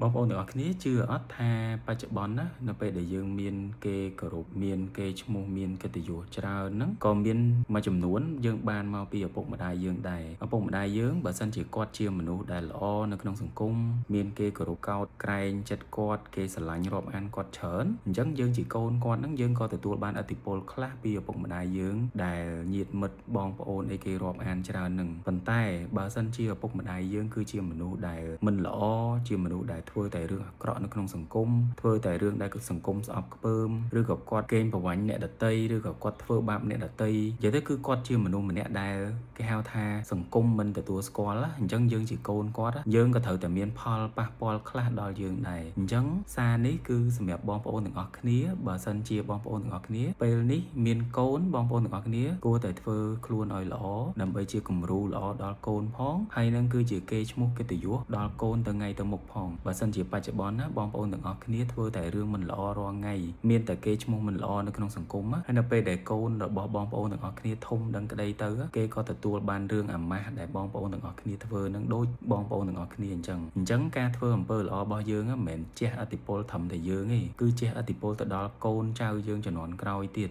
បងប្អូនទាំងអស់គ្នាជឿអត់ថាបច្ចុប្បន្នណានៅពេលដែលយើងមានគេគោរពមានគេឈ្មោះមានកិត្តិយសច្រើនហ្នឹងក៏មានមួយចំនួនយើងបានមកពីឪពុកម្ដាយយើងដែរឪពុកម្ដាយយើងបើសិនជាគាត់ជាមនុស្សដែលល្អនៅក្នុងសង្គមមានគេគោរពកោតក្រែងចិត្តគាត់គេស្រឡាញ់រាប់អានគាត់ច្រើនអញ្ចឹងយើងជាកូនគាត់ហ្នឹងយើងក៏ទទួលបានឥទ្ធិពលខ្លះពីឪពុកម្ដាយយើងដែលញាតិមិត្តបងប្អូនអីគេរាប់អានច្រើនហ្នឹងប៉ុន្តែបើសិនជាឪពុកម្ដាយយើងគឺជាមនុស្សដែលមិនល្អជាមនុស្សដែលធ្វើតែរឿងអាក្រក់នៅក្នុងសង្គមធ្វើតែរឿងដែលសង្គមស្អប់ខ្ពើមឬក៏គាត់កេងប្រវ័ញ្ចអ្នកដទៃឬក៏គាត់ធ្វើបាបអ្នកដទៃនិយាយទៅគឺគាត់ជាមនុស្សម្នាក់ដែលគេហៅថាសង្គមមិនទទួលស្គាល់ណាអញ្ចឹងយើងជាកូនគាត់ណាយើងក៏ត្រូវតែមានផលប៉ះពាល់ខ្លះដល់យើងដែរអញ្ចឹងសារនេះគឺសម្រាប់បងប្អូនទាំងអស់គ្នាបើសិនជាបងប្អូនទាំងអស់គ្នាពេលនេះមានកូនបងប្អូនទាំងអស់គ្នាគួរតែធ្វើខ្លួនឲ្យល្អដើម្បីជាគំរូល្អដល់កូនផងហើយនឹងគឺជាកេរ្តិ៍ឈ្មោះកិត្តិយសដល់កូនទៅថ្ងៃទៅមុខផងបើសិនជាបច្ចុប្បន្នណាបងប្អូនទាំងអស់គ្នាធ្វើតែរឿងមិនល្អរាល់ថ្ងៃមានតែកេរ្តិ៍ឈ្មោះមិនល្អនៅក្នុងសង្គមណាហើយនៅពេលដែលកូនរបស់បងប្អូនទាំងអស់គ្នាធំដឹងក្តីទៅគេក៏ទទួលបានរឿងអាម៉ាស់ដែលបងប្អូនទាំងអស់គ្នាធ្វើនឹងដូចបងប្អូនទាំងអស់គ្នាអញ្ចឹងអញ្ចឹងការធ្វើអំពើល្អរបស់យើងហ្នឹងមិនមែនជះឥទ្ធិពលត្រឹមតែយើងទេគឺជះឥទ្ធិពលទៅដល់កូនចៅយើងជំនាន់ក្រោយទៀត។